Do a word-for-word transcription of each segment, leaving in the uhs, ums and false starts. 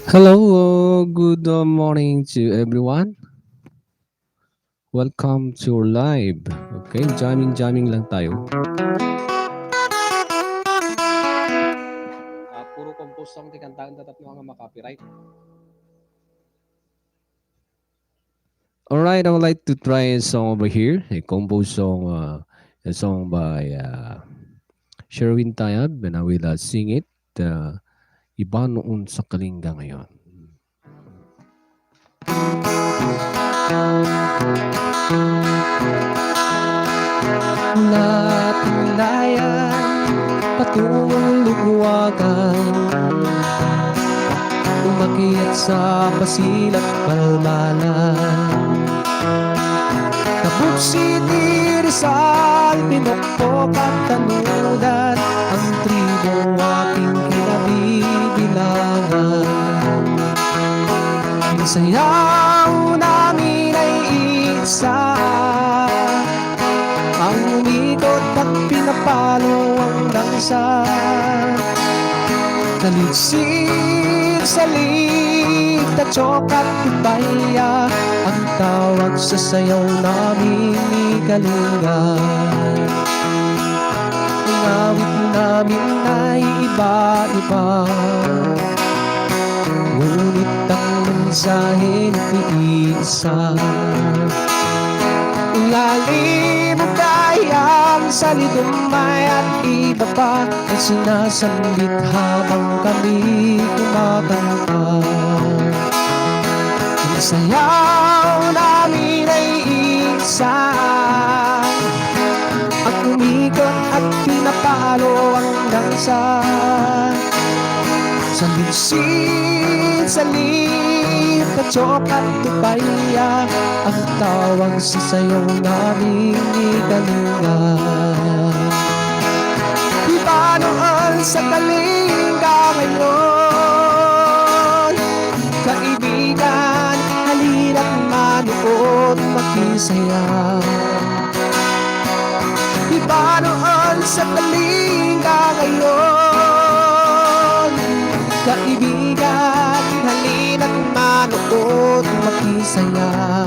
Hello, uh, good uh, morning to everyone. Welcome to our live. Okay, jamming, jamming lang tayo. Ah, puro compose song ti kantaen ta tapno nga ma-copyright. All right, I would like to try a song over here, a combo song, uh, a song by uh, Sherwin Tayab, and I will uh, sing it. Uh, Iba noon sa Kalinga ngayon. Mula Tindayan patungong Lugwagan, umakyat sa Basilan, Balbalan. Tabuksi ti Rizal, pinokpok at tanudan, ang tribu aking kinabibilangan. Ang sayaw namin ay isa, ang umikot at pinapalo ang dansa. Talitsid, salib, tatsok at tupaya, ang tawag sa sayaw namin ni Kalinga. Ang awit namin ay iba-iba, ngunit ang mensahe nito iisa. Lalim ang kayang sa lidumayat, iba pa ang sinasambit habang kami kumakanta. Ang sayaw namin ay isa, at umikot at pinapalo ang dansa. Sa litsid, sa lip, katsok at tupaya, ang tawag sa sayaw namin ni Kalinga. Iba noon sa Kalinga ngayon, kaibigan, halina't manood, makisaya. Iba noon sa Kalinga ngayon, kaibigan, halina't manood, makisaya.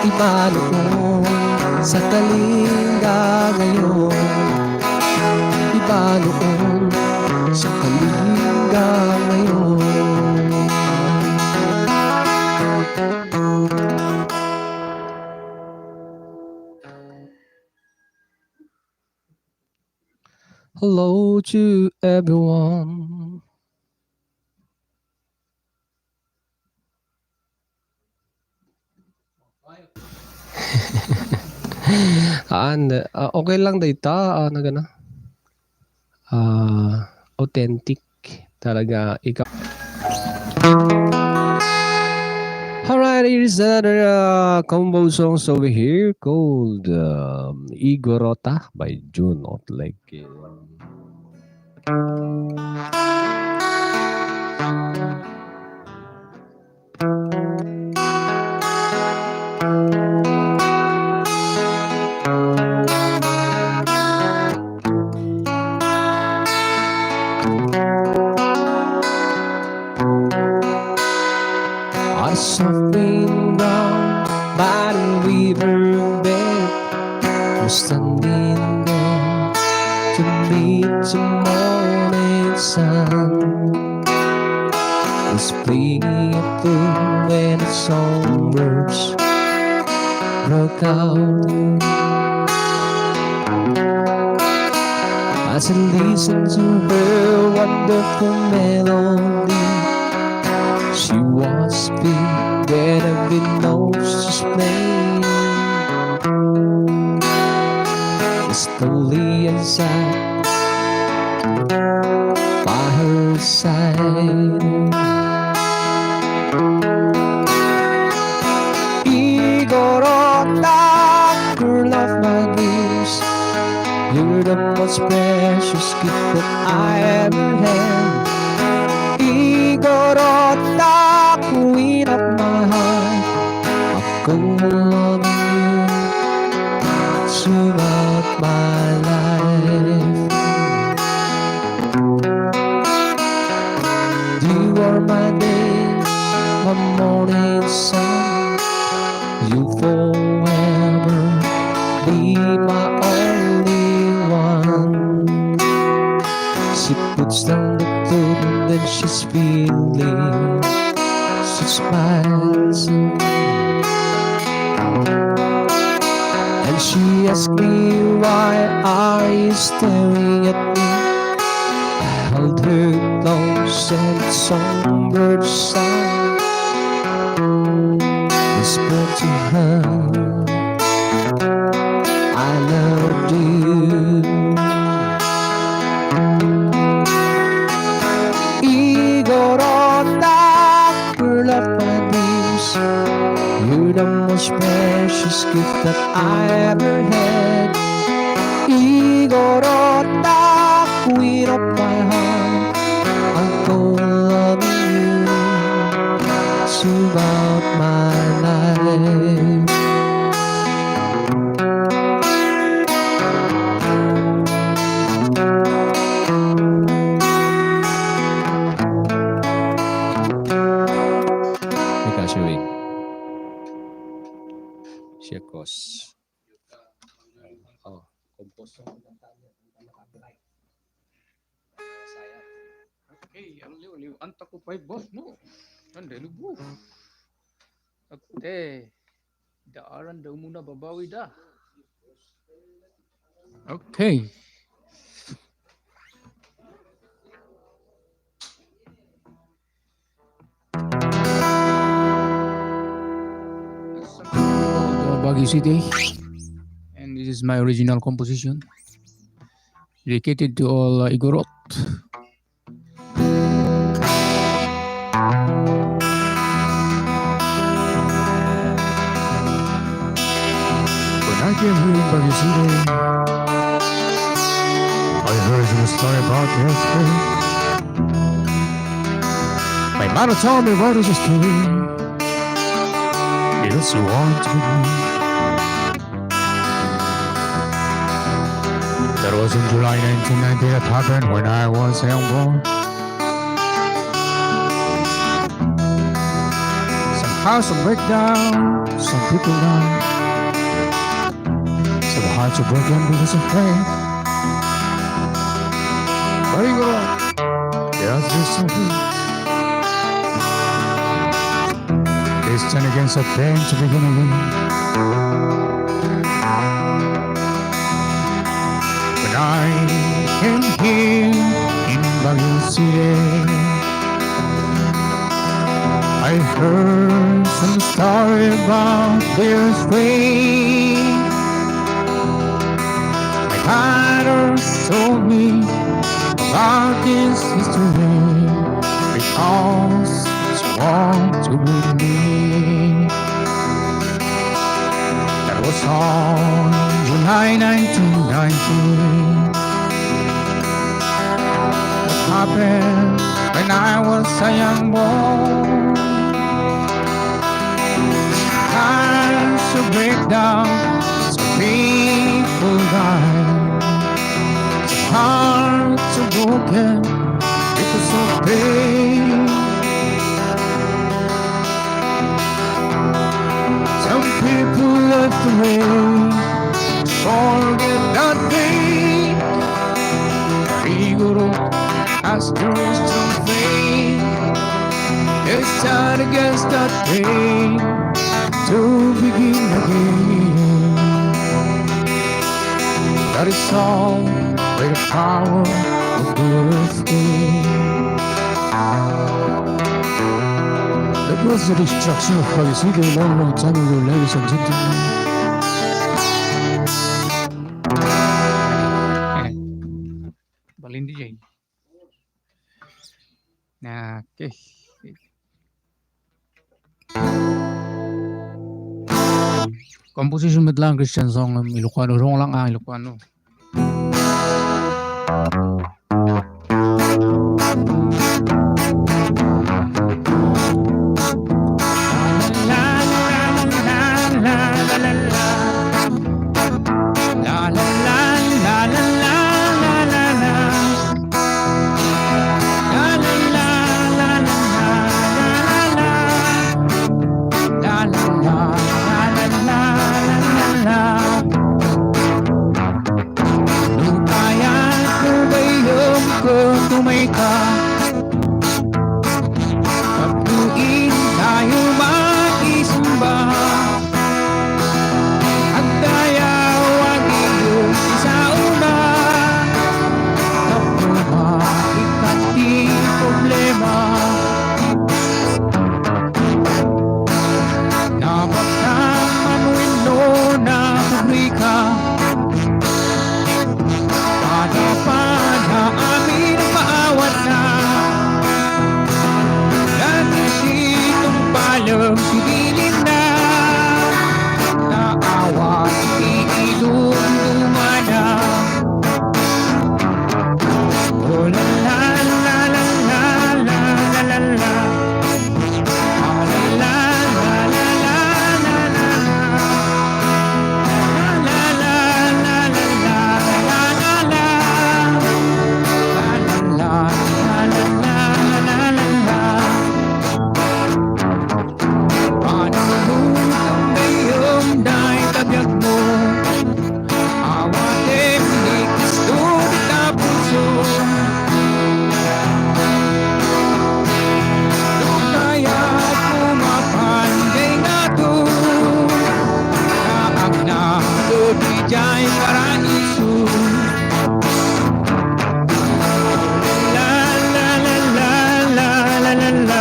Iba noon sa Kalinga ngayon, iba noon sa Kalinga ngayon. Hello to everyone. And, ah, okay lang dayta, ah, nagana. Ah, authentic talaga ikaw. Alright, here's another uh, combo songs over here called um, Igorota by June Otleke. A soft wind down by the river bed, we're standing there to meet the morning sun. It's playing a tune when the songbirds broke out. As I listen to her wonderful melody, she wants me whenever knows she's playing. Slowly I sat by her side. Igorota, girl of my dreams, you're the most precious gift that I ever had. Igorot, the queen of my heart. I call on you throughout my life. You are my day, my morning sun. You forever be my only one. She puts down the food and then she's feeling. She smiles. And she asks me, "Why are you staring at me?" I held her close and songbird song whispered to her, "I love you." Igorot, the girl of my dreams. You're the most precious gift that I ever had. Igorot, the queen of my heart. I call on you throughout my life. Ikaw, Sherwin. Siya, kos. Oh, compose. Okay, ang liw-liw. Anta ko pa'y boss, no? Ande, lubo. Okay. Daaran daw muna, babawi da. Okay. Baguio City. And this is my original composition. Dedicated to all, uh, Igorot. When I came here in Baguio City, I heard some story about the earthquake. My mother told me what is a story. Because you want to be. That was in July nineteen ninety. That happened when I was a young boy. Some houses break down, some people die. Some hearts are broken because of pain. Very good. Yes, this is it. It's time again, so pain to begin again. When I came here in Baguio City, I heard some story about the earthquake. My father told me about this history because she want to believe. That was on July nineteen ninety. What happened when I was a young boy? Cars to break down, some people die, some hearts are broken because of pain. Some people left away, forget that day. Siguro as there is some faith, they stand against that pain to begin again. That is all by the power of the earthquake. That was the destruction of Baguio City a long, long time ago, ladies and gentlemen. Balin D J. Okay. Composition met lang, Christian song, um, Ilocano. Song lang, ah, Ilocano. Mayka, tapno intayo makisumba. Agdayaw a gayam ti saona, tapno maikkat ti problema. Nabagtang man wenno nabugrika, pada-pada amin paawatna. Dagiti tungpalem ti bilinna, naawat ti idumdumana. Oh, la, la, la. Panunotang gayam dayta biagmo. Awatem ni Cristo dita puso. No kayatmo mapan dayta, ta agnanaed idiay paraiso. La, la, la, la.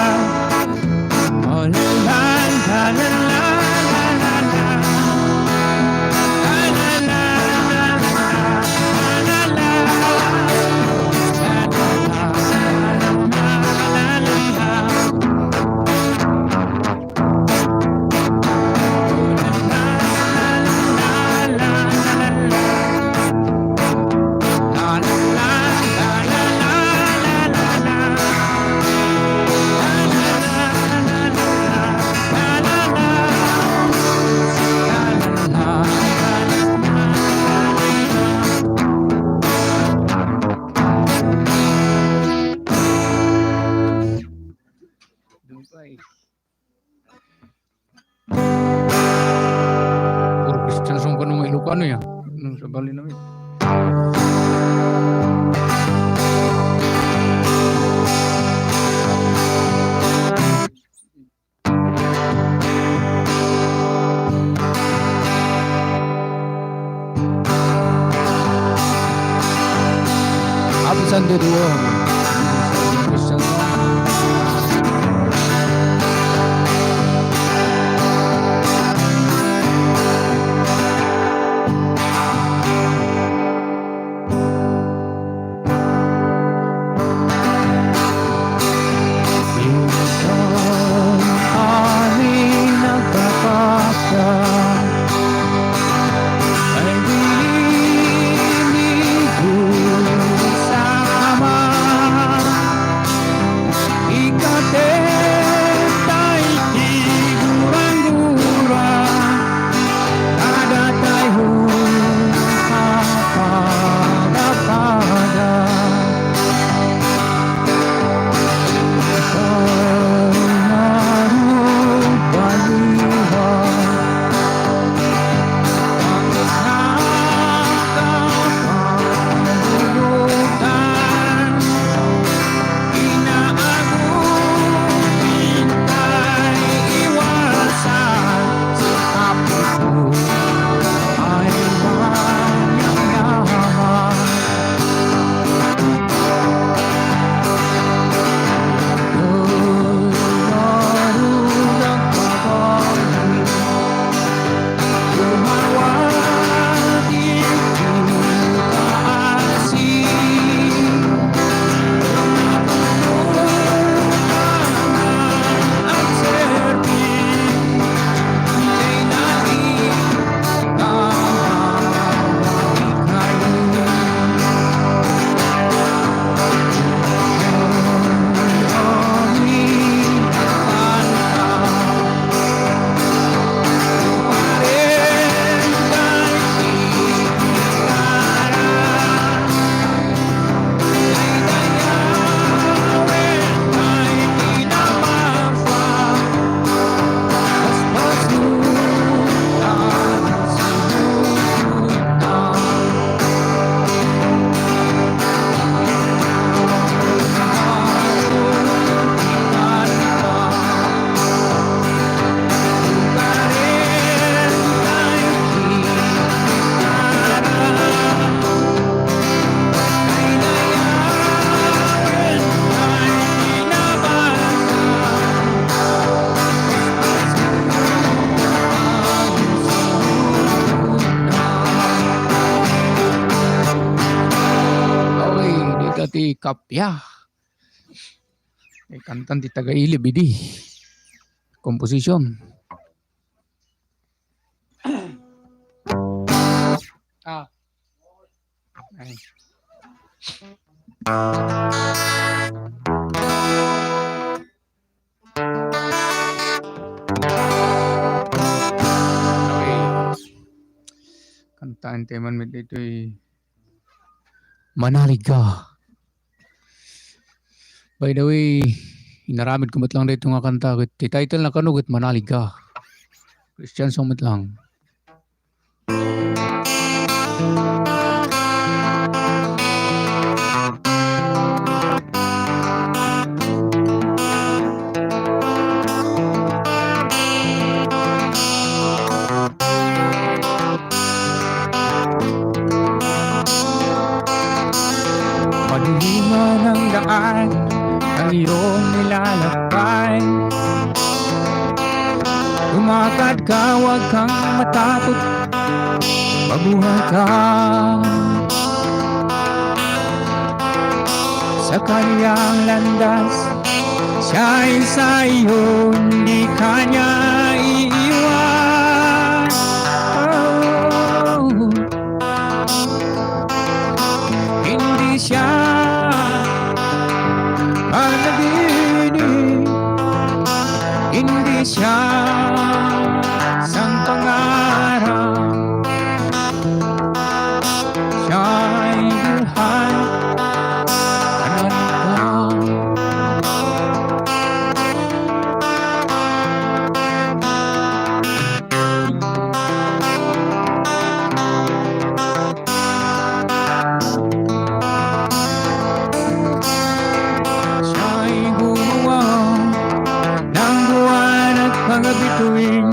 Puro Christian song kano nga Ilocano ya. Nung sa Bali namin. Happy Sunday to you all. Christian song. Ikaw kami nagpapasya, ay dinig sa Ama. ti kappia. Eh, kantan ti taga-Ilib idi. Komposisyon. Ah. Ay. Okay. Kantaen tayo man met ditoy Manalig Ka. By the way, inaramid ko met lang dito nga kanta, ket ti title na kano ket Manalig Ka. Christian song met lang. Madilim man ang daan ang iyong nilalakbay. Lumakad ka, huwag kang matakot. Mabuhay ka sa kanyang landas. Siya'y sa iyo, hindi ka niya iiwan. Oh. Hindi siya panaginip, hindi siya isang pangarap. Siya'y buhay, anak ka. Siya'y gumawa ng buwan at mga bituin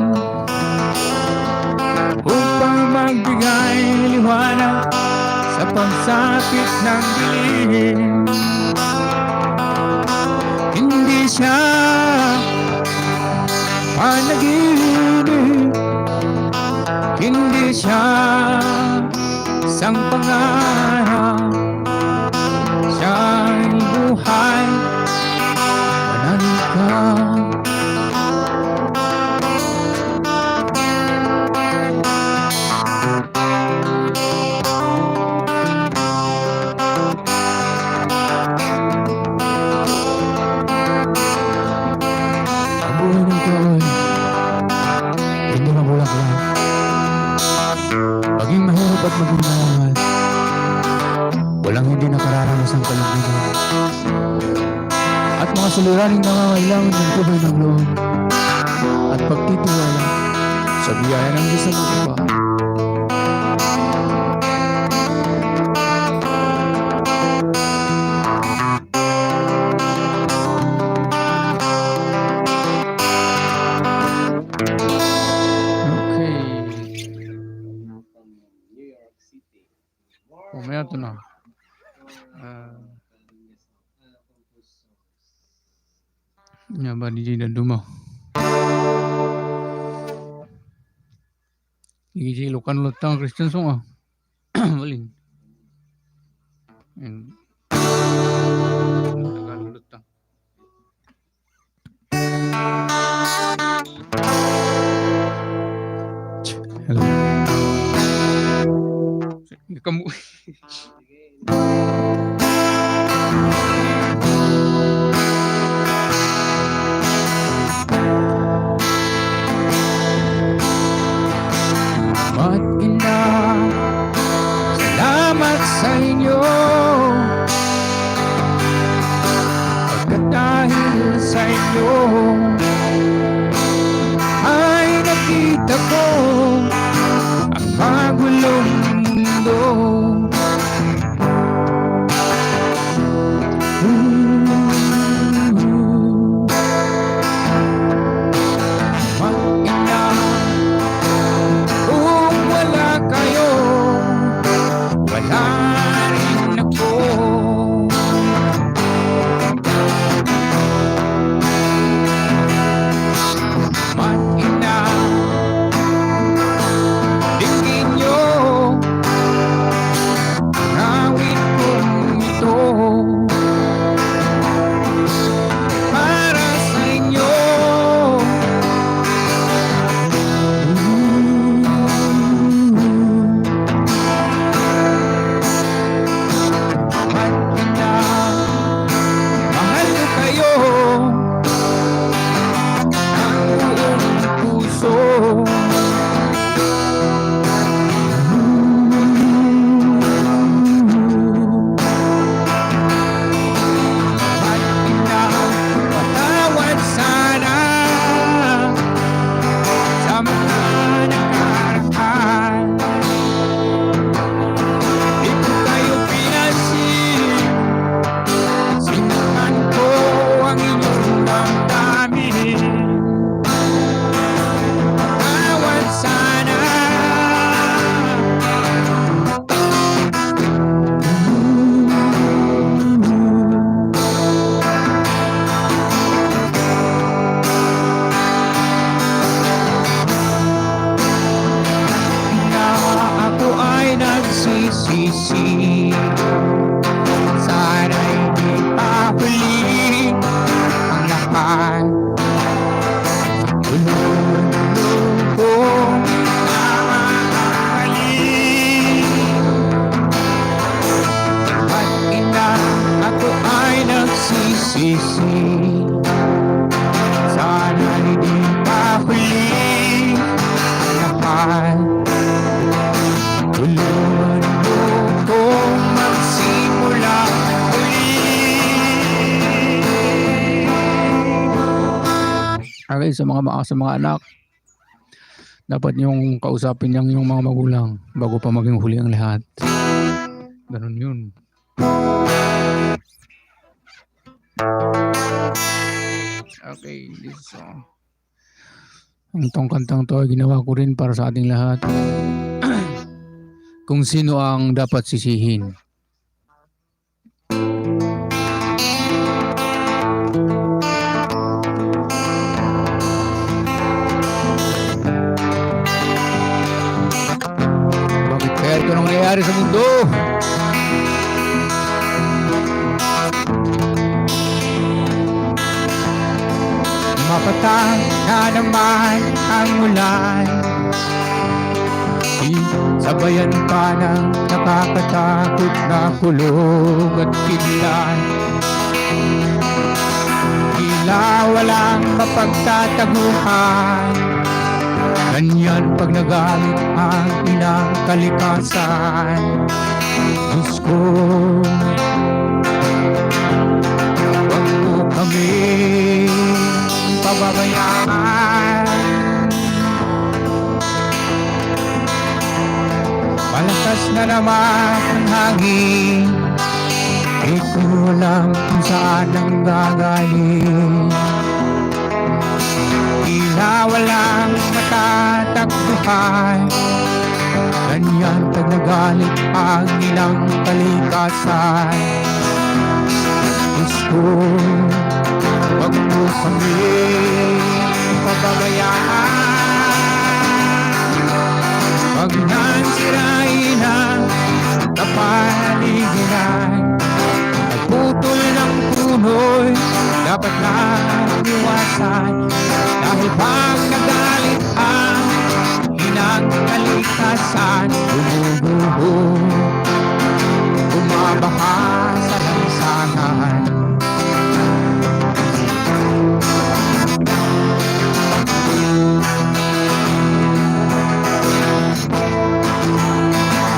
upang magbigay liwanag sa pagsapit ng dilim. Hindi siya panaginip, hindi siya isang pangarap. Siya'y buhay, manalig ka. Ang buhay ng tao ay hindi mabulaklak. Maging mahirap at maging mayaman, walang hindi nakararanasan ng kalungkutan at mga suliraning nangangailangan ng tubig ng loob at pagtitiwala sa biyaya ng Diyos na magpapahal. Okay. Mamaya to na. Ah. Nya ba di na duma? Sige, sige, Ilocano lang ta nga Christian song, ah. Balin. Ayan. Tagalog lang ta. Hello. Kamu. Mat ina, Isi, sana di pa huli ang lahat. Tulungan mo kong magsimula uli. Okay, sa mga, sa mga anak, dapat niyong kausapin yang yung mga magulang bago pa maging huli ang lahat. Ganun yun. Okay, this is all. Ang tong kantang to ay ginawa ko rin para sa ating lahat. Kung sino ang dapat sisihin. Bakit kaya ito nangyayari sa mundo? Mapatag na naman ang ulan. Sabayan pa ng nakakatakot na kulog at kidlat. Tila walang mapagtataguan. Ganyan pag nagalit ang inang kalikasan. Diyos ko, huwag mo kami pababayaan. Malakas na naman ang hangin, di ko alam kung saan nanggagaling. Tila walang matatakbuhan, ganyan pag nagalit ang inang kalikasan. Diyos ko, huwag mo kami pababayaan. Pag nagsirain ang kapaligiran, pagputol ng puno'y dapat na iwasan. Dahil pag nagalit ang inang kalikasan, gumuguho, bumabaha sa lansangan.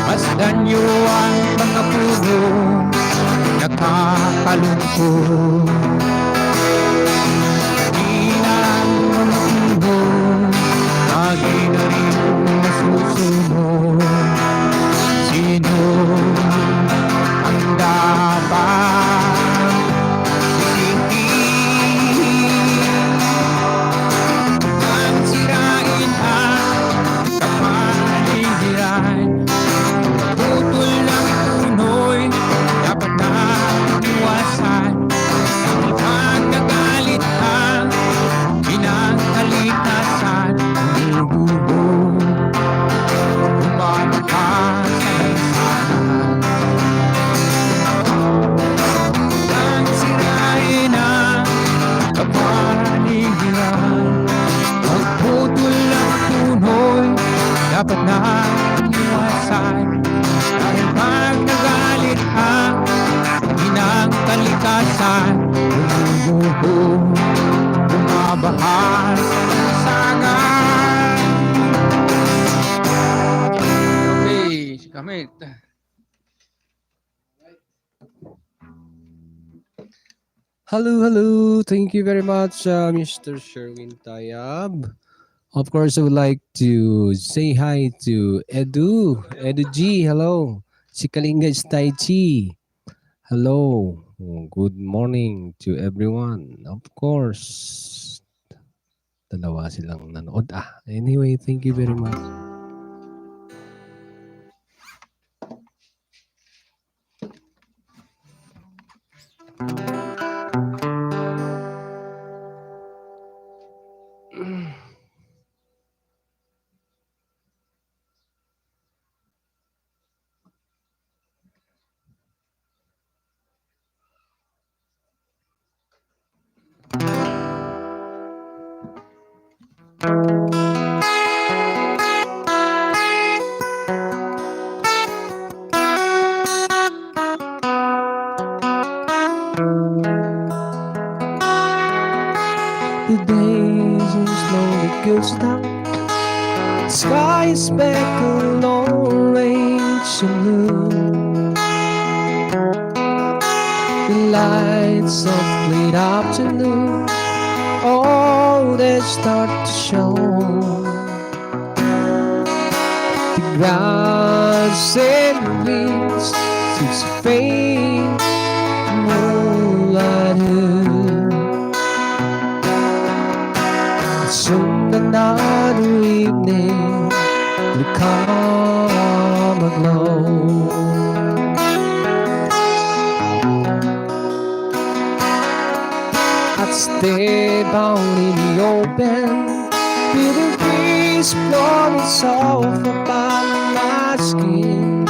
Masdan niyo ang mga puno, nakakalungkot. Di na ang mga puno, lagi na rin masusunod. Sino ang dapat sisihin? Ang sirain ang kapaligiran, putol ng puno'y dapat na iwasan. Ang pagkagalit ang inang kalikasan, gumuguho, bumabaha sa lansangan. Ang sirain ang kapaligiran, pagputol ng puno'y dapat na iwasan. Dahil pag nagalit ang inang kalikasan, gumuguho, bumabaha sa lansangan. Okay, si Kamit. Hello, hello. Thank you very much, uh, Mister Sherwin Tayab. Of course, I would like to say hi to Edu. Edu G, hello. Si Kalinga Stay Chi. Hello. Good morning to everyone. Of course, dalawa silang nanood. Ah, anyway, thank you very much. Good stuff. Sky is speckled, orange and blue. The lights of late afternoon, all they start to show. The grass and the leaves seems to faint moonlight hue. Soon another evening will come aglow. I'd step out in the open, feel the breeze blowing soft upon my skin.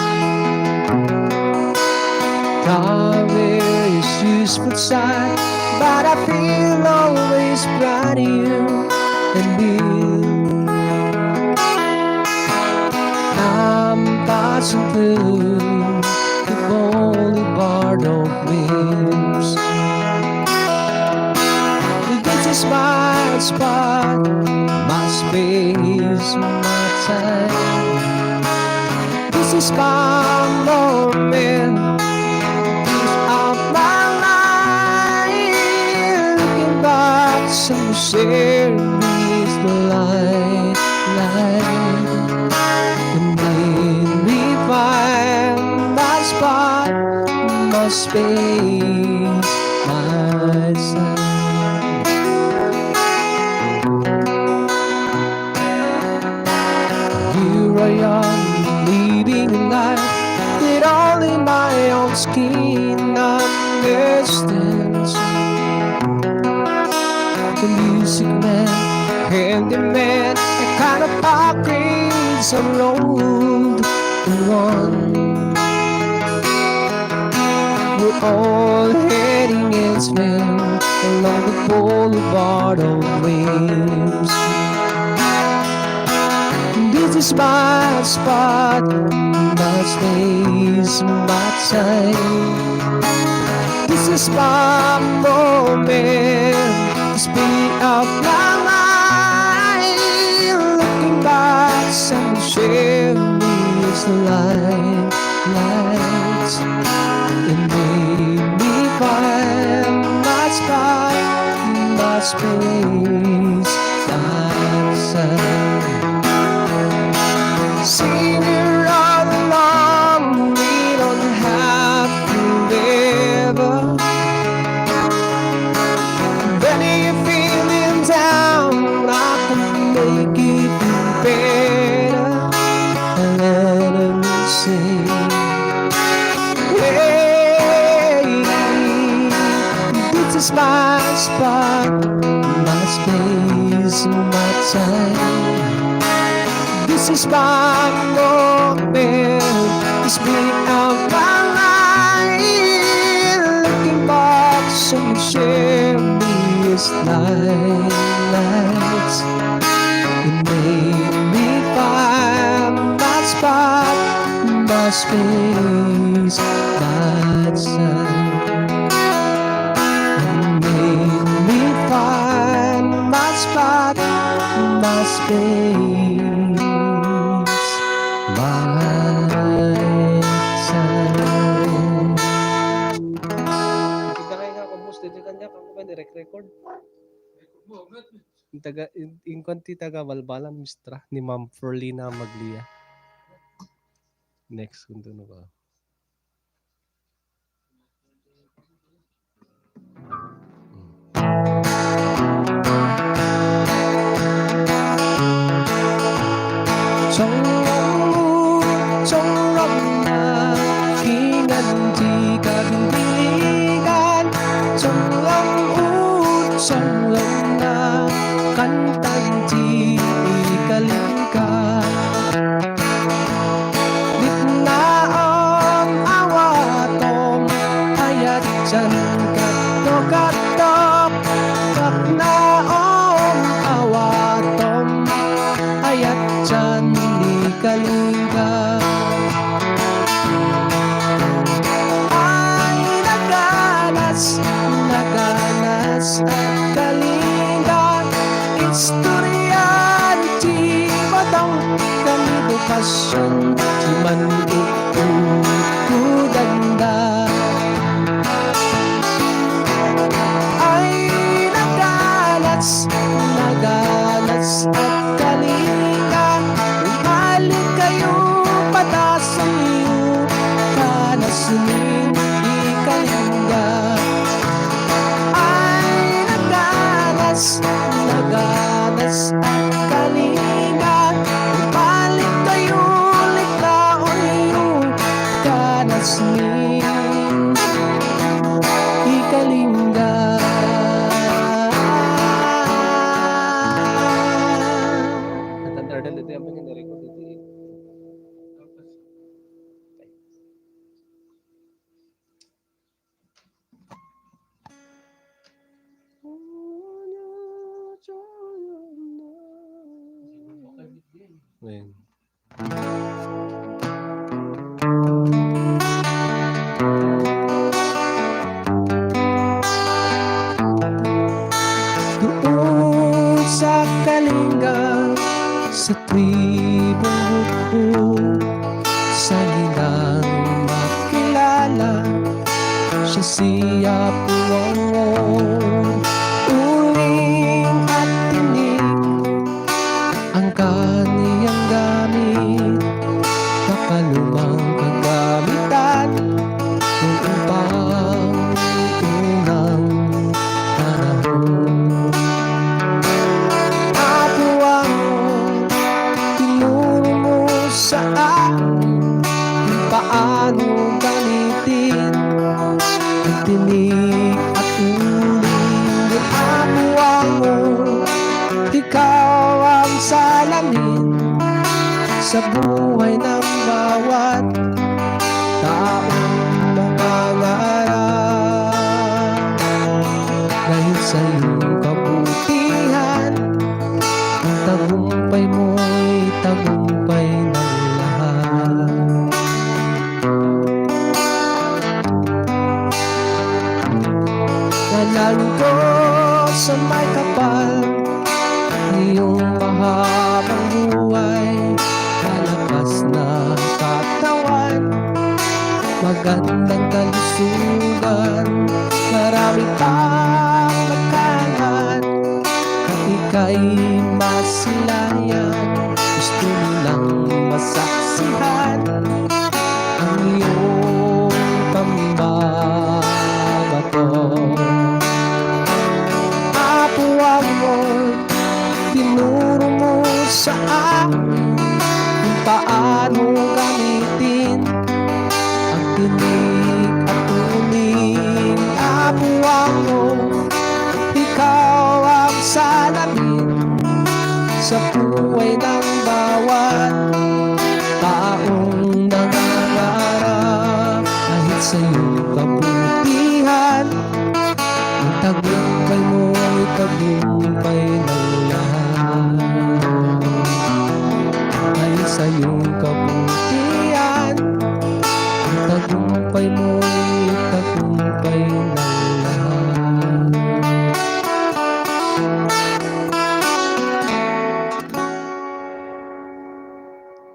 Cover is useful side, but I feel always brand new and new. I'm passing through the boulevard of dreams. This is my spot, my space, my time. This is my moment, this is my life. Looking back, some share this light, light. And made me find my spot, my space, my time. Here I am living a life that only my own skin understands. The music man, handyman, a kind of park is a road one. We're all heading eastward along the boulevard of dreams. This is my spot, my space, my time. This is my moment, the speed of my mind. Looking back, some share me its light, lights. It made me find my spot, my space, my time. Seen it all along, we don't have forever. When you're feeling down, I can make it better. And let me sing. Hey, this is my spot, my space, my time. This is my moment, the speed of my life. Looking back, some share me its lights. It made me find my spot, my space, my time. It made me find my spot, my space, my time. Kita nga nga, kung gusto nyo kanya, kung kumain, direct record. Yung taga, in, in kwan ti taga Balbalan, Mistra, ni Ma'am Ferlina Maglia. Next, kung tuno ka. Songam-una, kinanti kaginggan. Songam-una, kantan ti ikalingka. Bitnaom awatom, ayat dian katto-katto. Bitnaom awatom, ayat dian ni Kalinga. Ay, naganas, naganas a Kalinga. Istorya pasion ti man-ikudkudanda. Ay, nagalas, nagalas a kalinga, umalinkayo, patasenyo, kanasmin ti kalinga. Ay, nagalas, nagalas a kalinga, umalinkayo, liknaenyo, kanasmin ti kalinga. Natandaan dito yung mga nirecord dito eh. Ayan. Doon sa kalinga, sa tribong Hukbo, sanginang makilala, siya si Apo Ango. Uling at tinik ang kaniyang gamit, makalumang kagamitan, noon pang unang panahon. Apo Ango, tinuro mo sa akin kung paano gamitin ang tinik at uling. Apo Ango, ikaw ang salamin sa buhay ng bawat taong mangangarap. Dahil sa iyong kabutihan, ang tagumpay mo'y tagumpay ng lahat. Nalangkot sa may kapal, iyong mahabang buhay, malakas na katawan, magandang kalusugan, marami pang nagkalat, at ika'y masilayan, gusto mo lang masaksihan ang iyong pambabato. Apo Ango, tinuro mo sa akin kung paano gamitin ang tinik at uling. Apo Ango, ikaw ang salamin sa buhay ng bawat taong nangangarap. Dahil sa iyong kabutihan, ang tagumpay mo'y tagumpay ng lahat. Dahil sa iyong kabutihan, ang tagumpay mo'y tagumpay ng lahat.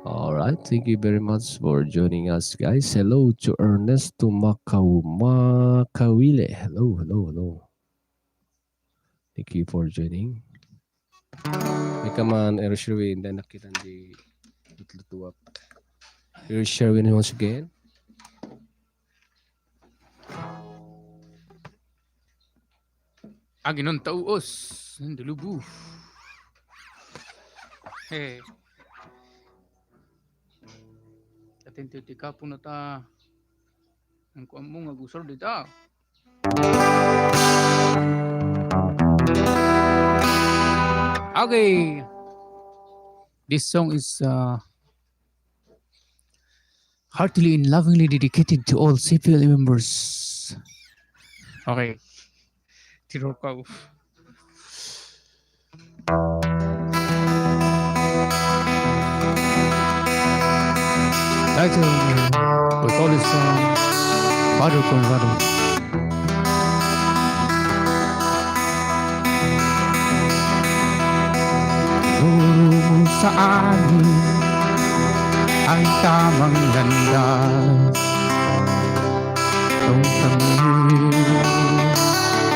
All right, thank you very much for joining us, guys. Hello to Ernesto Macau-, Macawile. Hello, hello, hello. Thank you for joining. May kaman, Errol Sherwin, dahil nakita di lutlutuak. Errol Sherwin once again. Aginon tauos, nandulubo. Eh. Atin ti, ti kapo na ta. Ang kuan mo nga agusar dita. Okay. This song is, uh, heartily and lovingly dedicated to all C P L members. Okay. Tiro ka. Title, we call this song Father Conrado. Tinuro mo sa amin Ang tamang landas, tungtangin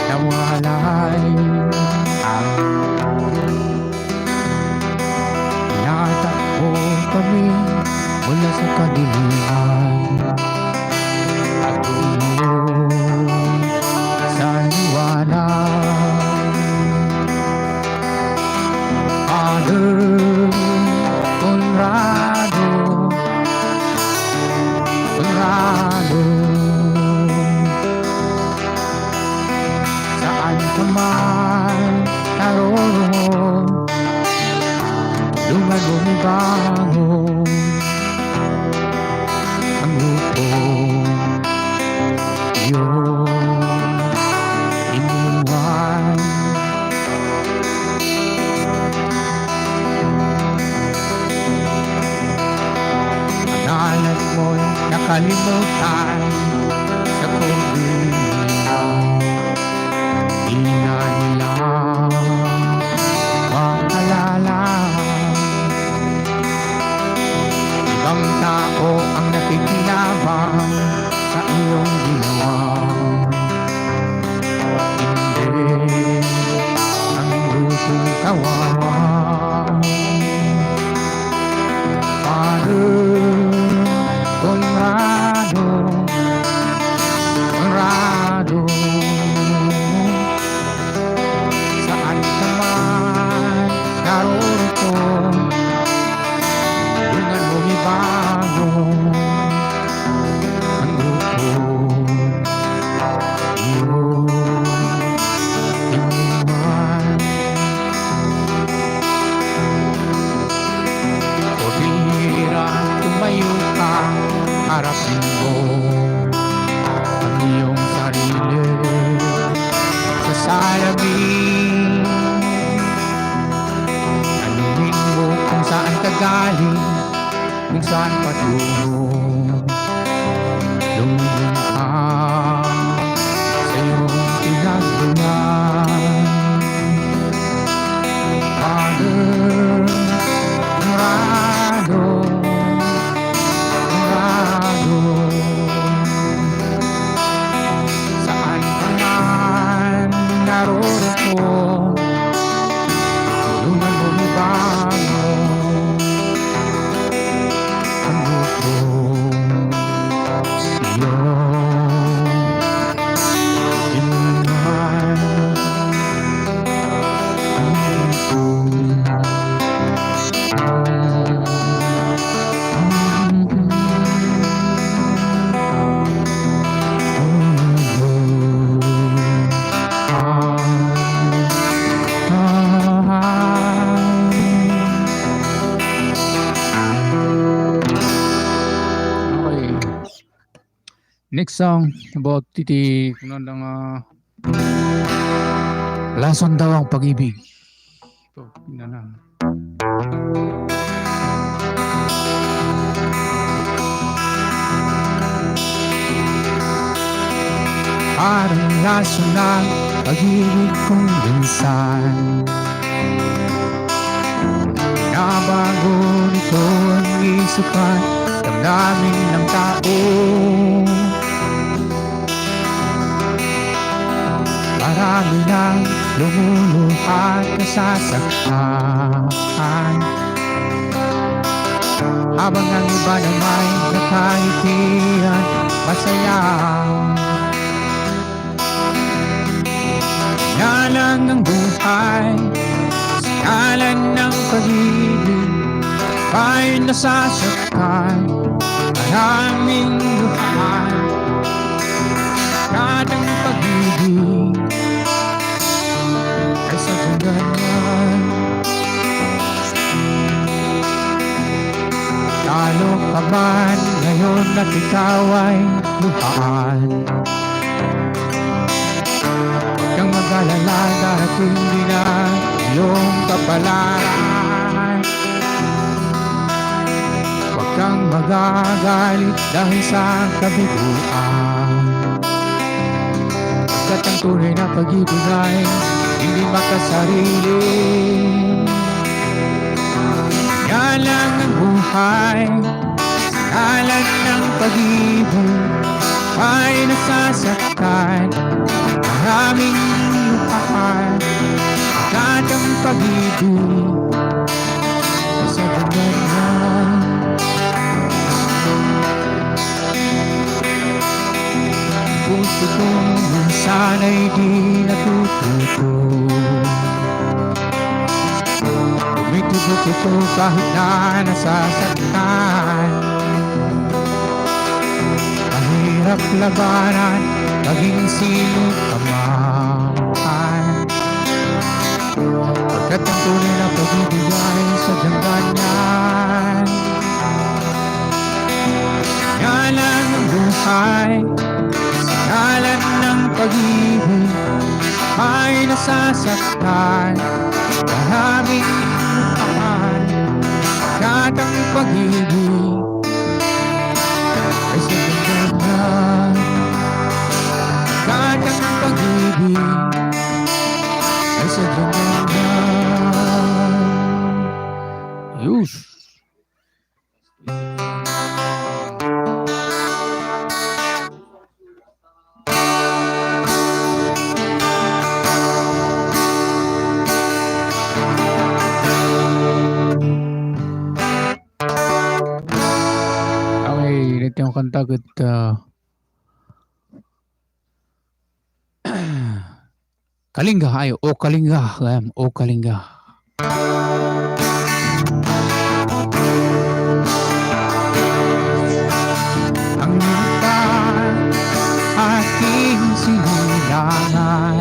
na walay. Natakbo kami mula sa kadiliman at uminom sa liwanag. Father Conrado, Conrado, saan ka man naroroon, lungan mo mibangon ang lupong iyong iniwan. Ang ngalan mo'y nakalimutan sa kulungan. Di na nila maalala. Ibang tao ang nakikinabang sa iyong ginawa. Hindi ang lupong kawawa. Father Conrado, Conrado, saan ka man naroroon, lungan mo mibangon ang lupong iyong iniwan. O bira, tumayo ka, harapin mo ang iyong sarili sa salamin. Tanungin mo kung saan ka galing, kung saan patungo. Lumilipad sa iyong pinagmulan. Father Conrado, Conrado, saan ka man naroroon, lungan mo mibangon ang lupong iyong iniwan. Okay. Next song about iti, kunana nga, Lason Daw ang Pag-ibig. Ito, inana. Parang lason ng pag-ibig kong minsan binabago nito ang isipan, damdamin ng tao. Marami nang lumuluha at nasasaktan, habang ang iba nama'y nakangiti at masaya. Yan lang ang buhay, sa ngalan ng pag-ibig, tayo'y nasasaktan, maraming luhaan. Kadang pag-ibig ay sadyang ganyan. Talo ka man ngayon at ikaw ay luhaan. Huwag kang mag-alala, darating din ang iyong kapalaran. Huwag kang magagalit dahil sa kabiguan. Sapagkat ang tunay na pag-ibig ay hindi makasarili. Yan lang ang buhay, Alan ng pag-ibig ay nasasaktan. Maraming luhaan, katang pag-ibig sa dagat. Puso kong minsan ay di natututo. Tumitibok ito kahit na nasasaktan. Mahirap labanan, maging sino ka man. Pagkat ang tunay na pag-ibig ay sadyang ganyan. Ngalan ng buhay, sa ngalan ng pag-ibig ay nasasaktan. Maraming mahal, katang pag-ibig ay sadyang ganyan. Katang pag-ibig ay sadyang ganyan. Yus. Okay, daytoy nga kanta ket, ah, Kalinga, ay, O Kalinga, gayam, O Kalinga. Ang lupa, aking sinulangan,